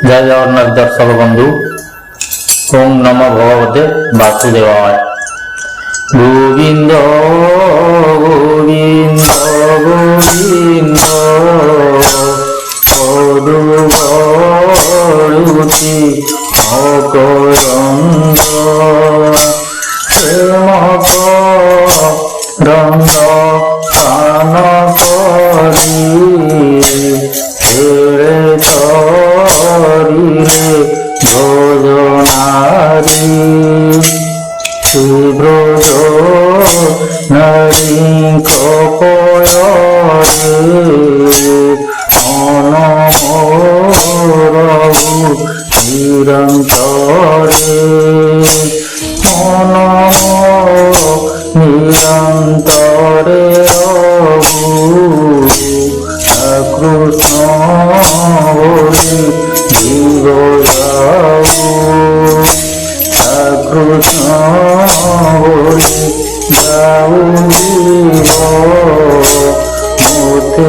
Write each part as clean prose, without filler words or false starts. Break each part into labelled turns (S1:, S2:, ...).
S1: ଜୟ ଜଗନ୍ନାଥ ଦର୍ଶକ ବନ୍ଧୁ। ଓಂ ନମୋ ଭଗବତେ ବାସୁଦେବାୟ। ଗୋବିନ୍ଦ ଗୋବିନ୍ଦ ଗୋବିନ୍ଦ ଗଡୁଛି ମକରନ୍ଦ, ପ୍ରେମ ରଙ୍ଗ ପାନ କରି ହେଳେ ତରିଲେ ଭୋଜନାରୀ, ବ୍ରଜ ନାରୀଙ୍କ ପୟରେ ମନ ମୋର ନିରନ୍ତରେ, ମନ ନିରନ୍ତରେ ରହୁ, କୃଷ୍ଣ ବୋଲି ଜୀବ ଯାଉ, କୃଷ୍ଣ ବୋଲି ଯାଉ ଜୀବ, ମୋତେ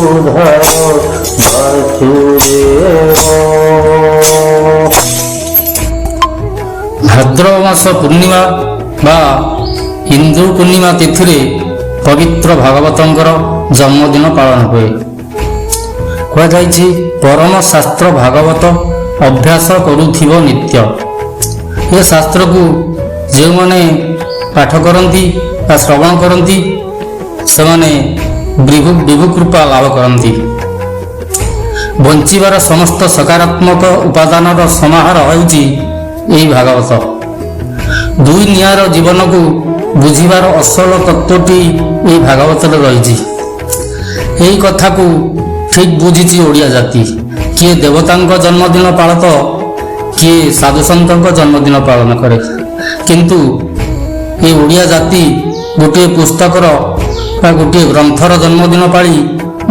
S1: ଉଦ୍ଧାର ବାସୁଦେବ।
S2: ଭାଦ୍ରବ ମାସ ପୂର୍ଣ୍ଣିମା ବା ଇନ୍ଦୁ ପୂର୍ଣ୍ଣିମା ତିଥିରେ ପବିତ୍ର ଭାଗବତଙ୍କର ଜନ୍ମଦିନ ପାଳନ ହୁଏ। କୁହାଯାଇଛି, ପରମ ଶାସ୍ତ୍ର ଭାଗବତ ଅଭ୍ୟାସ କରୁଥିବ ନିତ୍ୟ। ଏ ଶାସ୍ତ୍ରକୁ ଯେଉଁମାନେ ପାଠ କରନ୍ତି ବା ଶ୍ରବଣ କରନ୍ତି, ସେମାନେ ବିଭୁ କୃପା ଲାଭ କରନ୍ତି। ବଞ୍ଚିବାର ସମସ୍ତ ସକାରାତ୍ମକ ଉପାଦାନର ସମାହାର ହେଉଛି ଏହି ଭାଗବତ। ଦୁଇ ନିଆଁର ଜୀବନକୁ ବୁଝିବାର ଅସଲ ତତ୍ତ୍ୱଟି ଏହି ଭାଗବତରେ ରହିଛି। ଏହି କଥାକୁ ଠିକ୍ ବୁଝିଛି ଓଡ଼ିଆ ଜାତି। କିଏ ଦେବତାଙ୍କ ଜନ୍ମଦିନ ପାଳତ, କିଏ ସାଧୁସନ୍ଥଙ୍କ ଜନ୍ମଦିନ ପାଳନ କରେ, କିନ୍ତୁ ଏ ଓଡ଼ିଆ ଜାତି ଗୋଟିଏ ପୁସ୍ତକର ବା ଗୋଟିଏ ଗ୍ରନ୍ଥର ଜନ୍ମଦିନ ପାଳି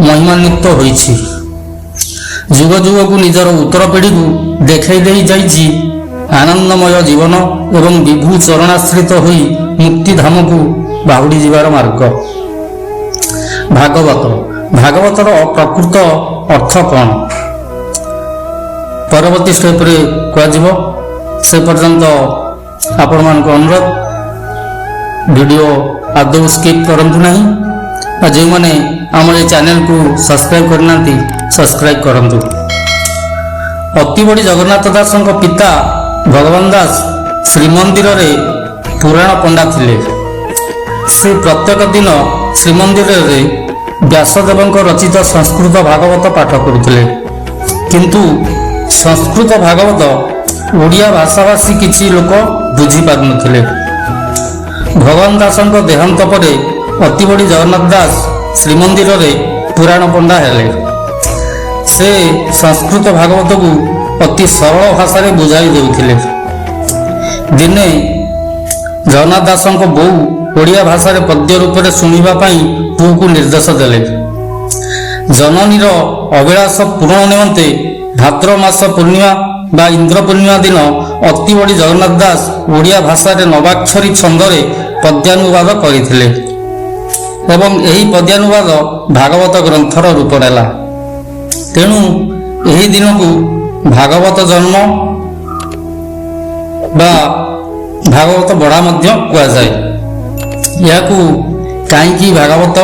S2: ମହିମାନ୍ୱିତ ହୋଇଛି। ଯୁଗ ଯୁଗକୁ ନିଜର ଉତ୍ତର ପିଢ଼ିକୁ ଦେଖାଇ ଦେଇ ଯାଇଛି ଆନନ୍ଦମୟ ଜୀବନ ଏବଂ ବିଭୁ ଚରଣାଶ୍ରିତ ହୋଇ ମୁକ୍ତିଧାମକୁ ବାହୁଡ଼ି ଯିବାର ମାର୍ଗ। ଭାଗବତ, ଭାଗବତର ପ୍ରକୃତ ଅର୍ଥ କ'ଣ, ପରବର୍ତ୍ତୀ ଷ୍ଟେପରେ କୁହାଯିବ। ସେ ପର୍ଯ୍ୟନ୍ତ ଆପଣମାନଙ୍କୁ ଅନୁରୋଧ, ଭିଡ଼ିଓ ଆଦୌ ସ୍କିପ୍ କରନ୍ତୁ ନାହିଁ ବା ଯେଉଁମାନେ ଆମର ଏ ଚ୍ୟାନେଲକୁ ସବସ୍କ୍ରାଇବ୍ କରିନାହାନ୍ତି, ସବସ୍କ୍ରାଇବ୍ କରନ୍ତୁ। ଅତିବଡ଼ି ଜଗନ୍ନାଥ ଦାସଙ୍କ ପିତା ଭଗବାନ ଦାସ ଶ୍ରୀମନ୍ଦିରରେ ପୁରାଣ ପଣ୍ଡା ଥିଲେ। ସେ ପ୍ରତ୍ୟେକ ଦିନ ଶ୍ରୀମନ୍ଦିରରେ ବ୍ୟାସଦେବଙ୍କ ରଚିତ ସଂସ୍କୃତ ଭାଗବତ ପାଠ କରୁଥିଲେ। କିନ୍ତୁ ସଂସ୍କୃତ ଭାଗବତ ଓଡ଼ିଆ ଭାଷାଭାଷୀ କିଛି ଲୋକ ବୁଝିପାରୁନଥିଲେ। ଭଗବାନ ଦାସଙ୍କ ଦେହାନ୍ତ ପରେ ଅତିବଡ଼ି ଜଗନ୍ନାଥ ଦାସ ଶ୍ରୀମନ୍ଦିରରେ ପୁରାଣ ପଣ୍ଡା ହେଲେ। ସେ ସଂସ୍କୃତ ଭାଗବତକୁ ଅତି ସରଳ ଭାଷାରେ ବୁଝାଇ ଦେଉଥିଲେ। ଦିନେ ଜଗନ୍ନାଥ ଦାସଙ୍କ ବୋଉ ଓଡ଼ିଆ ଭାଷାରେ ପଦ୍ୟ ରୂପରେ ଶୁଣିବା ପାଇଁ ପୁଅକୁ ନିର୍ଦ୍ଦେଶ ଦେଲେ। ଜନନୀର ଅଭିଳାଷ ପୂରଣ ନିମନ୍ତେ ଭାଦ୍ର ମାସ ପୂର୍ଣ୍ଣିମା ବା ଇନ୍ଦ୍ର ପୂର୍ଣ୍ଣିମା ଦିନ ଅତିବଡ଼ି ଜଗନ୍ନାଥ ଦାସ ଓଡ଼ିଆ ଭାଷାରେ ନବାକ୍ଷରୀ ଛନ୍ଦରେ ପଦ୍ୟାନୁବାଦ କରିଥିଲେ ଏବଂ ଏହି ପଦ୍ୟାନୁବାଦ ଭାଗବତ ଗ୍ରନ୍ଥର ରୂପ ନେଲା। ତେଣୁ ଏହି ଦିନକୁ ଭାଗବତ ଜନ୍ମ ବା ଭାଗବତ ବଢ଼ା ମଧ୍ୟ କୁହାଯାଏ। ଏହାକୁ କାହିଁକି ଭାଗବତ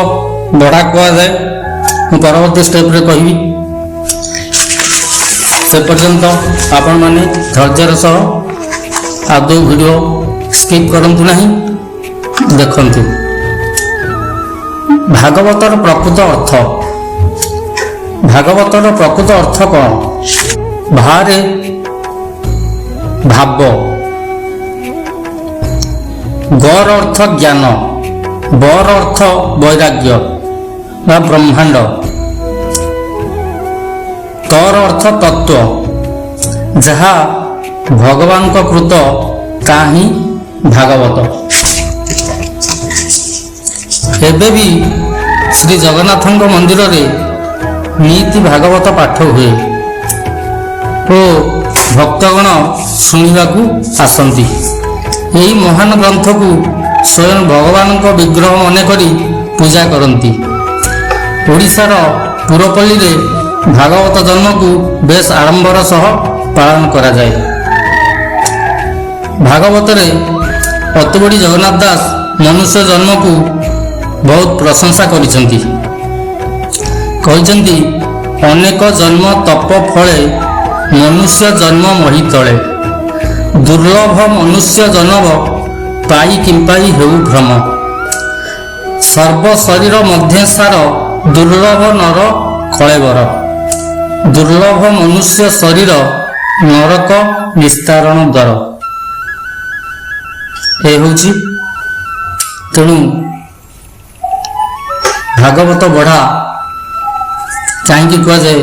S2: ବଢ଼ା କୁହାଯାଏ, ମୁଁ ପରବର୍ତ୍ତୀ ଷ୍ଟେପ୍ରେ କହିବି। ସେ ପର୍ଯ୍ୟନ୍ତ ଆପଣମାନେ ଧୈର୍ଯ୍ୟର ସହ ଆଦୌ ଭିଡ଼ିଓ ସ୍କିପ୍ କରନ୍ତୁ ନାହିଁ, ଦେଖନ୍ତୁ। ଭାଗବତର ପ୍ରକୃତ ଅର୍ଥ, ଭାଗବତର ପ୍ରକୃତ ଅର୍ଥ କ'ଣ? ଭାରେ ଭାବ, ଗର ଅର୍ଥ ଜ୍ଞାନ, ବର ଅର୍ଥ ବୈରାଗ୍ୟ ବା ବ୍ରହ୍ମାଣ୍ଡ, ତର ଅର୍ଥ ତତ୍ତ୍ୱ। ଯାହା ଭଗବାନଙ୍କ କୃତ, ତାହା ହିଁ ଭାଗବତ। ଏବେ ବି ଶ୍ରୀ ଜଗନ୍ନାଥଙ୍କ ମନ୍ଦିରରେ ନୀତି ଭାଗବତ ପାଠ ହୁଏ ଓ ଭକ୍ତଗଣ ଶୁଣିବାକୁ ଆସନ୍ତି। ଏହି ମହାନ ଗ୍ରନ୍ଥକୁ ସ୍ୱୟଂ ଭଗବାନଙ୍କ ବିଗ୍ରହ ମନେ କରି ପୂଜା କରନ୍ତି। ଓଡ଼ିଶାର ପୁରପଲ୍ଲୀରେ ଭାଗବତ ଜନ୍ମକୁ ବେଶ ଆଡ଼ମ୍ବର ସହ ପାଳନ କରାଯାଏ। ଭାଗବତରେ ଅତିବଡ଼ି ଜଗନ୍ନାଥ ଦାସ ମନୁଷ୍ୟ ଜନ୍ମକୁ ବହୁତ ପ୍ରଶଂସା କରିଛନ୍ତି। କହିଛନ୍ତି, ଅନେକ ଜନ୍ମ ତପ ଫଳେ ମନୁଷ୍ୟ ଜନ୍ମ ମହୀତଳେ, ଦୁର୍ଲଭ ମନୁଷ୍ୟ ଜନ୍ମ ପାଇ କିମ୍ପାଇ ହେଉ ଭ୍ରମ, ସର୍ବ ଶରୀର ମଧ୍ୟେ ସାର ଦୁର୍ଲଭ ନର କଳେବର, ଦୁର୍ଲଭ ମନୁଷ୍ୟ ଶରୀର ନରକ ନିସ୍ତାରଣ ଦ୍ୱାର। ଏ ହେଉଛି। ତେଣୁ ଭାଗବତ ବଢ଼ା କାହିଁକି କୁହାଯାଏ?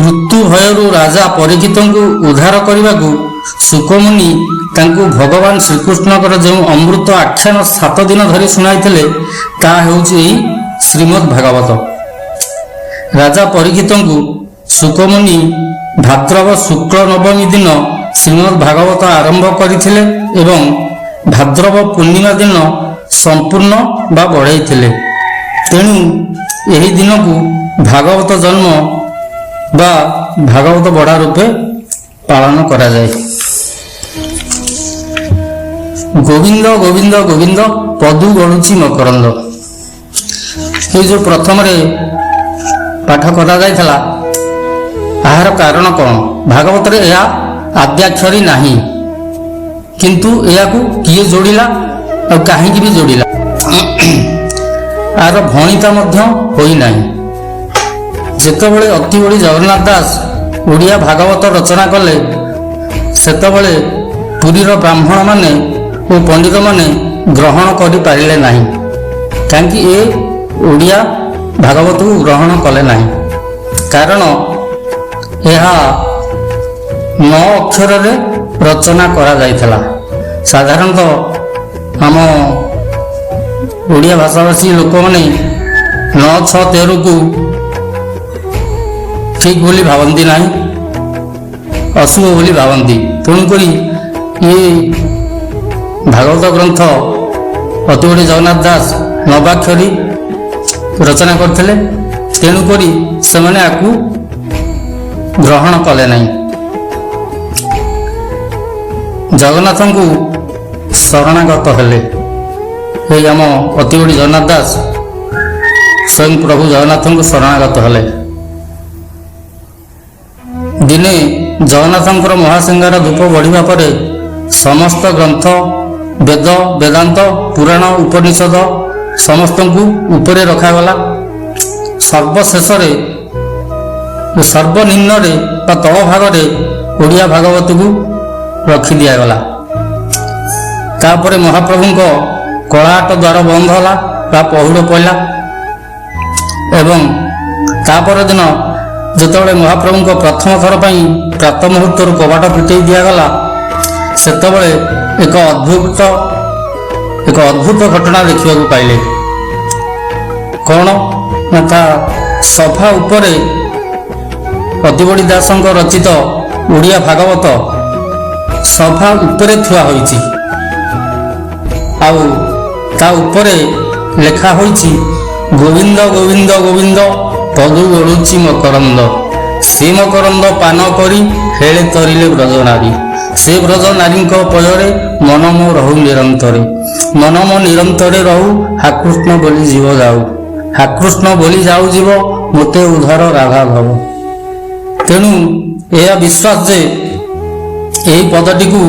S2: ମୃତ୍ୟୁ ଭୟରୁ ରାଜା ପରୀକ୍ଷିତଙ୍କୁ ଉଦ୍ଧାର କରିବାକୁ ଶୁକମୁନି ତାଙ୍କୁ ଭଗବାନ ଶ୍ରୀକୃଷ୍ଣଙ୍କର ଯେଉଁ ଅମୃତ ଆଖ୍ୟାନ 7 ଦିନ ଧରି ଶୁଣାଇଥିଲେ, ତାହା ହେଉଛି ଏହି ଶ୍ରୀମଦ୍ ଭାଗବତ। ରାଜା ପରୀକ୍ଷିତଙ୍କୁ ଶୁକମୁନି ଭାଦ୍ରବ ଶୁକ୍ଳ ନବମୀ ଦିନ ଶ୍ରୀମଦ୍ ଭାଗବତ ଆରମ୍ଭ କରିଥିଲେ ଏବଂ ଭାଦ୍ରବ ପୂର୍ଣ୍ଣିମା ଦିନ ସମ୍ପୂର୍ଣ୍ଣ ବା ବଢ଼େଇଥିଲେ। ତେଣୁ ଏହି ଦିନକୁ ଭାଗବତ ଜନ୍ମ ବା ଭାଗବତ ବଢ଼ା ରୂପେ ପାଳନ କରାଯାଏ। ଗୋବିନ୍ଦ ଗୋବିନ୍ଦ ଗୋବିନ୍ଦ ପଦୁ ଗଳୁଛି ମକରନ୍ଦ, ଏ ଯେଉଁ ପ୍ରଥମରେ ପାଠ କରାଯାଇଥିଲା, ଏହାର କାରଣ କ'ଣ? ଭାଗବତରେ ଏହା ଆଦ୍ୟାକ୍ଷରୀ ନାହିଁ, କିନ୍ତୁ ଏହାକୁ କିଏ ଯୋଡ଼ିଲା ଆଉ କାହିଁକି ବି ଯୋଡ଼ିଲା, ଏହାର ଭଣିତା ମଧ୍ୟ ହୋଇନାହିଁ। ଯେତେବେଳେ ଅତିବଡ଼ି ଜଗନ୍ନାଥ ଦାସ ଓଡ଼ିଆ ଭାଗବତ ରଚନା କଲେ, ସେତେବେଳେ ପୁରୀର ବ୍ରାହ୍ମଣମାନେ ଓ ପଣ୍ଡିତମାନେ ଗ୍ରହଣ କରିପାରିଲେ ନାହିଁ। କାହିଁକି ଏ ଓଡ଼ିଆ ଭାଗବତକୁ ଗ୍ରହଣ କଲେ ନାହିଁ? କାରଣ ଏହା ନଅ ଅକ୍ଷରରେ ରଚନା କରାଯାଇଥିଲା। ସାଧାରଣତଃ ଆମ ଓଡ଼ିଆ ଭାଷାଭାଷୀ ଲୋକମାନେ 9, 6, 13କୁ ଠିକ୍ ବୋଲି ଭାବନ୍ତି ନାହିଁ, ଅଶୁଭ ବୋଲି ଭାବନ୍ତି। ତେଣୁକରି ଏ ଭାଗବତ ଗ୍ରନ୍ଥ ଅତିବଡ଼ି ଜଗନ୍ନାଥ ଦାସ ନବାକ୍ଷରୀ ରଚନା କରିଥିଲେ, ତେଣୁକରି ସେମାନେ ଆକୁ ଗ୍ରହଣ କଲେ ନାହିଁ। ଜଗନ୍ନାଥଙ୍କୁ ଶରଣାଗତ ହେଲେ। ଏଇ ଆମ ଅତିବଡ଼ି ଜଗନ୍ନାଥ ଦାସ ସ୍ୱୟଂ ପ୍ରଭୁ ଜଗନ୍ନାଥଙ୍କୁ ଶରଣାଗତ ହେଲେ। ଦିନେ ଜଗନ୍ନାଥଙ୍କର ମହାସିଂହାର ଧୂପ ବଢ଼ିବା ପରେ ସମସ୍ତ ଗ୍ରନ୍ଥ, ବେଦ, ବେଦାନ୍ତ, ପୁରାଣ, ଉପନିଷଦ ସମସ୍ତଙ୍କୁ ଉପରେ ରଖାଗଲା। ସର୍ବଶେଷରେ, ସର୍ବନିମ୍ନରେ ବା ତଳ ଭାଗରେ ଓଡ଼ିଆ ଭାଗବତକୁ ରଖିଦିଆଗଲା। ତାପରେ ମହାପ୍ରଭୁଙ୍କ କଳାହାଟ ଦ୍ୱାର ବନ୍ଦ ହେଲା ବା ପହୁଡ଼ ପଡ଼ିଲା ଏବଂ ତାପର ଦିନ ଯେତେବେଳେ ମହାପ୍ରଭୁଙ୍କ ପ୍ରଥମ ଥର ପାଇଁ ପ୍ରାତଃ ମୁହୂର୍ତ୍ତରୁ କବାଟ ଫିଟେଇ ଦିଆଗଲା, ସେତେବେଳେ ଏକ ଅଦ୍ଭୁତ ଘଟଣା ଦେଖିବାକୁ ପାଇଲେ। କ'ଣ ନା, ତା ସଭା ଉପରେ ଅତିବଡ଼ି ଦାସଙ୍କ ରଚିତ ଓଡ଼ିଆ ଭାଗବତ ସଭା ଉପରେ ଥୁଆ ହୋଇଛି ଆଉ ତା ଉପରେ ଲେଖା ହୋଇଛି, ଗୋବିନ୍ଦ ଗୋବିନ୍ଦ ଗୋବିନ୍ଦ ପଦୁ ଗଳୁଛି ମକରନ୍ଦ, ସେ ମକରନ୍ଦ ପାନ କରି ହେଳେ ତରିଲେ ବ୍ରଜନାରୀ, ସେ ବ୍ରଜ ନାରୀଙ୍କ ପୟରେ ମନ ମୋ ରହୁ ନିରନ୍ତରେ, ମନ ମୋ ନିରନ୍ତରେ ରହୁ, ହାକୃଷ୍ଣ ବୋଲି ଜୀବ ଯାଉ, ହାକୃଷ୍ଣ ବୋଲି ଯାଉ ଜୀବ, ମୋତେ ଉଦ୍ଧାର ରାଧାଧବ। ତେଣୁ ଏହା ବିଶ୍ୱାସ ଯେ ଏହି ପଦଟିକୁ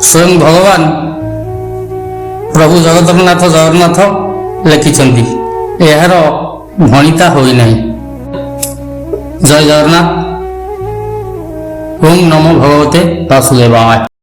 S2: ସ୍ୱୟଂ ଭଗବାନ ପ୍ରଭୁ ଜଗତରନାଥ ଜଗନ୍ନାଥ ଲେଖିଛନ୍ତି। ଏହାର ଭଣିତା ହୋଇନାହିଁ। ଜୟ ଜଗନ୍ନାଥ। ଓಂ ନମୋ ଭଗବତେ ବାସୁଦେବାୟ।